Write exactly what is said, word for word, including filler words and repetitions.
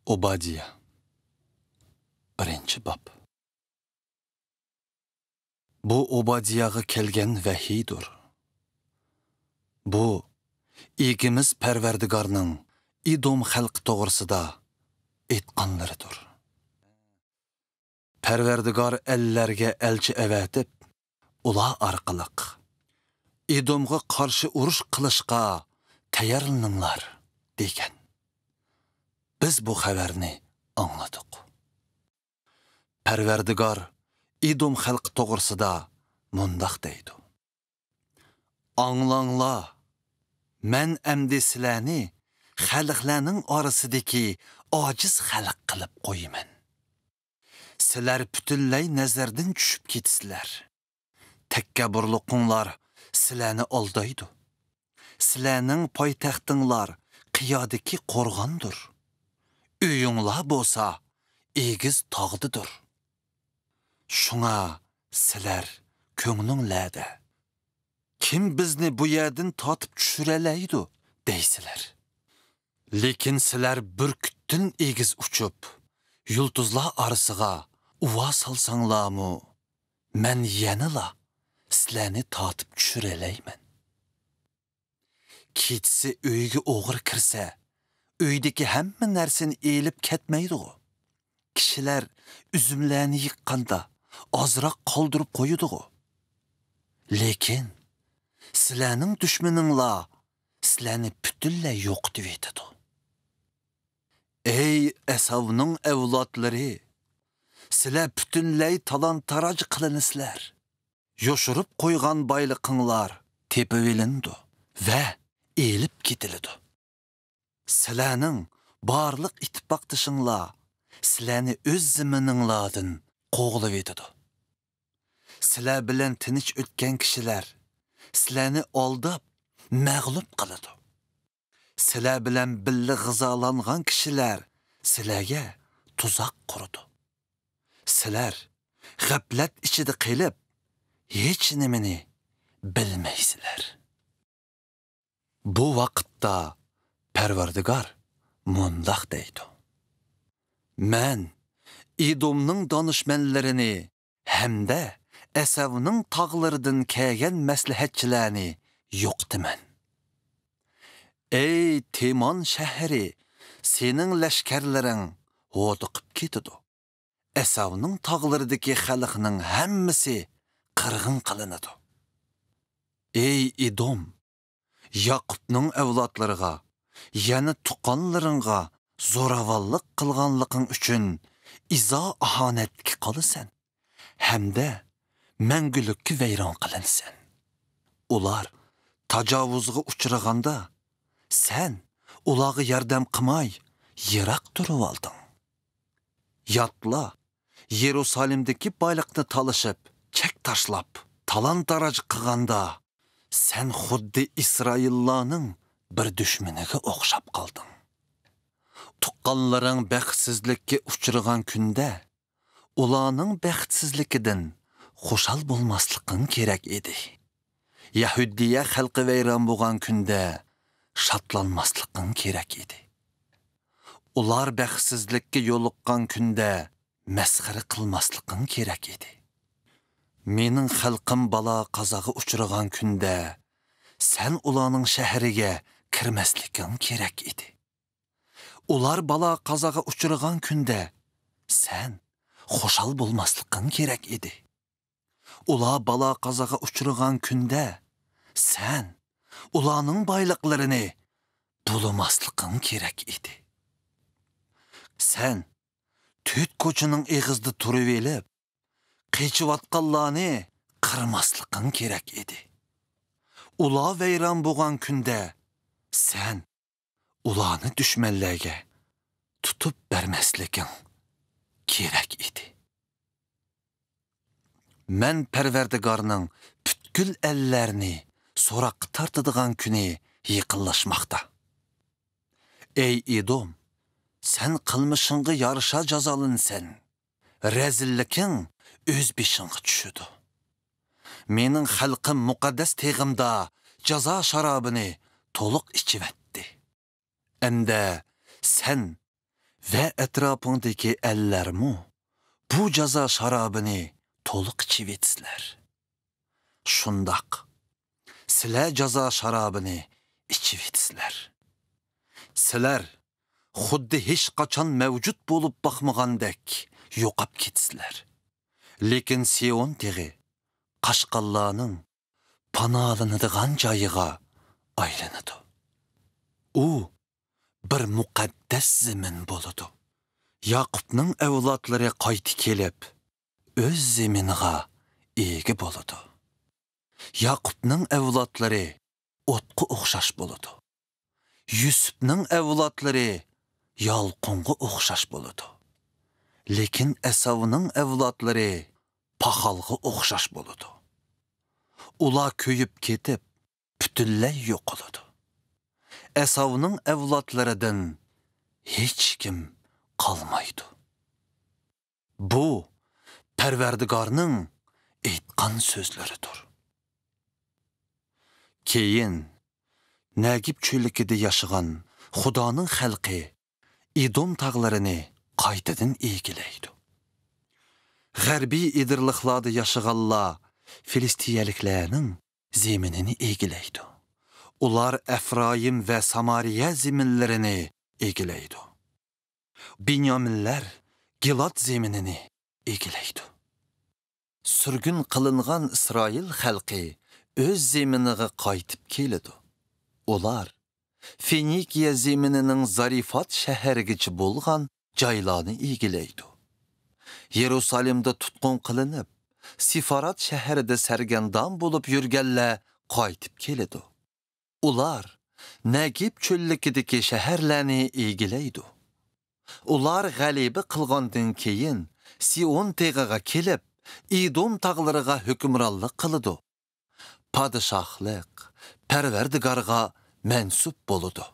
ئوبادىيە. بىرىنچى باب. بۇ ئوبادىيەغا كەلگەن ۋەھىيدۇر. بۇ ئىگىمىز پەرۋەردىگارنىڭ ئىدوم خەلقى توغرىسىدا ئېيتقانلىرىدۇر. پەرۋەردىگار ئەللەرگە ئەلچى ئەۋەتىپ، ئۇلار ئارقىلىق، ئىدومغا قارشى ئۇرۇش قىلىشقا تەييارلىنىڭلار، دېگەن. بىز بۇ خەۋەرنى ئاڭلىدۇق. پەرۋەردىگار ئىدوم خەلقى توغرىسىدا مۇنداق دەيدۇ: ئاڭلاڭلار، مەن ئەمدى سىلەرنى خەلقلەرنىڭ ئارىسىدىكى ئاجىز خەلق قىلىپ قويىمەن. سىلەر پۈتۈنلەي نەزەردىن چۈشۈپ كېتىسىلەر. تەكەببۇرلۇقۇڭلار سىلەرنى ئالدايدۇ. سىلەرنىڭ پايتەختىڭلار قىيادىكى قورغاندۇر. ئۆيۈڭلار بولسا ئېگىز تاغدىدۇر. شۇڭا سىلەر كۆڭلۈڭلەردە، «كىم بىزنى بۇ يەردىن تارتىپ چۈشۈرەلەيدۇ؟» دەيسىلەر. لېكىن سىلەر بۈركۈتتىن ئېگىز ئۇچۇپ، يۇلتۇزلار ئارىسىغا ئۇۋا سالساڭلارمۇ، مەن يەنىلا سىلەرنى تارتىپ چۈشۈرەلەيمەن. كېچىسى ئۆيگە ئوغرى كىرسە، ئۆيدىكى ھەممە نەرسىنى ئېلىپ كەتمەيدىغۇ؟ كىشىلەر ئۈزۈملەرنى يىغقاندا ئازراق قالدۇرۇپ قويىدىغۇ؟ لېكىن سىلەرنىڭ دۈشمىنىڭلار سىلەرنى پۈتۈنلەي يوقىتىۋېتىدۇ. ئەي ئەساۋنىڭ ئەۋلادلىرى، سىلەر پۈتۈنلەي تالان-تاراج قىلىنىسىلەر. يوشۇرۇپ قويغان بايلىقىڭلار تېپىۋېلىنىدۇ ۋە ئېلىپ كېتىلىدۇ. سىلەرنىڭ بارلىق ئىتتىپاقدىشىڭلار سىلەرنى ئۆز زېمىنىڭلاردىن قوغلىۋېتىدۇ. سىلەر بىلەن تىنچ ئۆتكەن كىشىلەر سىلەرنى ئالداپ، مەغلۇپ قىلىدۇ. سىلەر بىلەن بىللە غىزالانغان كىشىلەر سىلەرگە تۇزاق قۇرىدۇ. سىلەر غەپلەت ئىچىدە قېلىپ، ھېچنېمىنى بىلمەيسىلەر. بۇ ۋاقىتتا پەرۋەردىگار مۇنداق دەيدۇ: مەن ئىدومنىڭ دانىشمەنلىرىنى ھەمدە ئەسەۋنىڭ تاغلىرىدىن كەلگەن مەسلىھەتچىلەرنى يوقىتىمەن. ئەي تېمان شەھىرى، سېنىڭ لەشكەرلىرىڭ ھودۇقۇپ كېتىدۇ. ئەسەۋنىڭ تاغلىرىدىكى خەلقنىڭ ھەممىسى قىرغىن قىلىنىدۇ. ئەي ئىدوم، ياقۇپنىڭ ئەۋلادلىرىغا، يەنى تۇغقانلىرىڭغا زوراۋانلىق قىلغانلىقىڭ ئۈچۈن ئىزا-ئاھانەتكە قالىسەن ھەمدە مەڭگۈلۈككە ۋەيران قىلىنىسەن. ئۇلار تاجاۋۇزغا ئۇچرىغاندا، سەن ئۇلارغا ياردەم قىلماي، يىراق تۇرۇۋالدىڭ. ياتلا، يېرۇسالېمدىكى بايلىقنى تالىشىپ، چەك تاشلاپ، تالان-تاراج قىلغاندا، سەن خۇددى ئىسرائىللارنىڭ بىر دۈشمىنىگە ئوخشاپ قالدىڭ. تۇغقانلىرىڭ بەختسىزلىككە ئۇچرىغان كۈندە، ئۇلارنىڭ بەختسىزلىكىدىن خۇشال بولماسلىقىڭ كېرەك ئىدى. يەھۇدىيە خەلقى ۋەيران بولغان كۈندە شادلانماسلىقىڭ كېرەك ئىدى. ئۇلار بەختسىزلىككە يولۇققان كۈندە مەسخىرە قىلماسلىقىڭ كېرەك ئىدى. مېنىڭ خەلقىم بالا-قازاغا ئۇچرىغان كۈندە سەن ئۇلارنىڭ شەھىرىگە كىرمەسلىكىڭ كېرەك ئىدى. ئۇلار بالا-قازاغا ئۇچرىغان كۈندە سەن خۇشال بولماسلىقىڭ كېرەك ئىدى. ئۇلار بالا-قازاغا ئۇچرىغان كۈندە سەن ئۇلارنىڭ بايلىقلىرىنى بۇلىماسلىقىڭ كېرەك ئىدى. سەن تۆت كوچىنىڭ ئېغىزىدا تۇرۇۋېلىپ، قېچىۋاتقانلارنى قىرماسلىقىڭ كېرەك ئىدى. ئۇلار ۋەيران بولغان كۈندە سەن ئۇلارنى دۈشمەنلەرگە تۇتۇپ بەرمەسلىكىڭ كېرەك ئىدى. مەن پەرۋەردىگارنىڭ پۈتكۈل ئەللەرنى سوراققا تارتىدىغان كۈنى يېقىنلاشماقتا. ئەي ئىدوم، سەن قىلمىشىڭغا يارىشا جازالىنىسەن. رەزىللىكىڭ ئۆز بېشىڭغا چۈشىدۇ. مېنىڭ خەلقىم مۇقەددەس تېغىمدا جازا شارابىنى تولۇق ئىچىۋەتتى. ئەمدى سەن ۋە ئەتراپىڭدىكى ئەللەرمۇ بۇ جازا شارابىنى تولۇق ئىچىۋېتىسىلەر. شۇنداق، سىلەر جازا شارابىنى ئىچىۋېتىسىلەر. سىلەر خۇددى ھېچقاچان مەۋجۇت بولۇپ باقمىغاندەك يوقاپ كېتىسىلەر. لېكىن سىيون تېغى قاچقانلارنىڭ پاناھلىنىدىغان جايىغا ئايلىنىدۇ. ئۇ بىر مۇقەددەس زېمىن بولىدۇ. ياقۇپنىڭ ئەۋلادلىرى قايتا كېلىپ، ئۆز زېمىنىغا ئىگە بولىدۇ. ياقۇپنىڭ ئەۋلادلىرى ئوتقا ئوخشاش بولىدۇ. يۈسۈپنىڭ ئەۋلادلىرى يالقۇنغا ئوخشاش بولىدۇ. لېكىن ئەساۋنىڭ ئەۋلادلىرى پاخالغا ئوخشاش بولىدۇ. ئۇلار كۆيۈپ كېتىپ، پۈتۈنلەي يوقىلىدۇ. ئەساۋنىڭ ئەۋلادلىرىدىن ھېچكىم قالمايدۇ. بۇ پەرۋەردىگارنىڭ ئېيتقان سۆزلىرىدۇر. كېيىن نەگىب چۆللۈكىدە ياشىغان خۇدانىڭ خەلقى ئېدوم تاغلىرىنى قايتىدىن ئىگىلەيدۇ. غەربىي ئېدىرلىقلاردا ياشىغانلار فىلىستىيەلىكلەرنىڭ زېمىنىنى ئىگىلەيدۇ. ئۇلار ئەفرايىم ۋە سامارىيە زېمىنلىرىنى ئىگىلەيدۇ. بېنيامىنلەر گىلاد زېمىنىنى ئىگىلەيدۇ. سۈرگۈن قىلىنغان ئىسرائىل خەلقى ئۆز زېمىنىغا قايتىپ كېلىدۇ. ئۇلار فىنىكىيە زېمىنىنىڭ زارىفات شەھىرىگىچە بولغان جايلارنى ئىگىلەيدۇ. يېرۇسالىمدا تۇتقۇن قىلىنىپ، سىفارات شەھىرىدە سەرگەردان بولۇپ يۈرگەنلەر قايتىپ كېلىدۇ. ئۇلار نەگىب چۆللۈكىدىكى شەھەرلەرنى ئىگىلەيدۇ. ئۇلار غەلىبە قىلغاندىن كېيىن سىئون تېغىغا كېلىپ، ئېدوم تاغلىرىغا ھۆكۈمرانلىق قىلىدۇ. پادىشاھلىق پەرۋەردىگارغا مەنسۇپ بولىدۇ.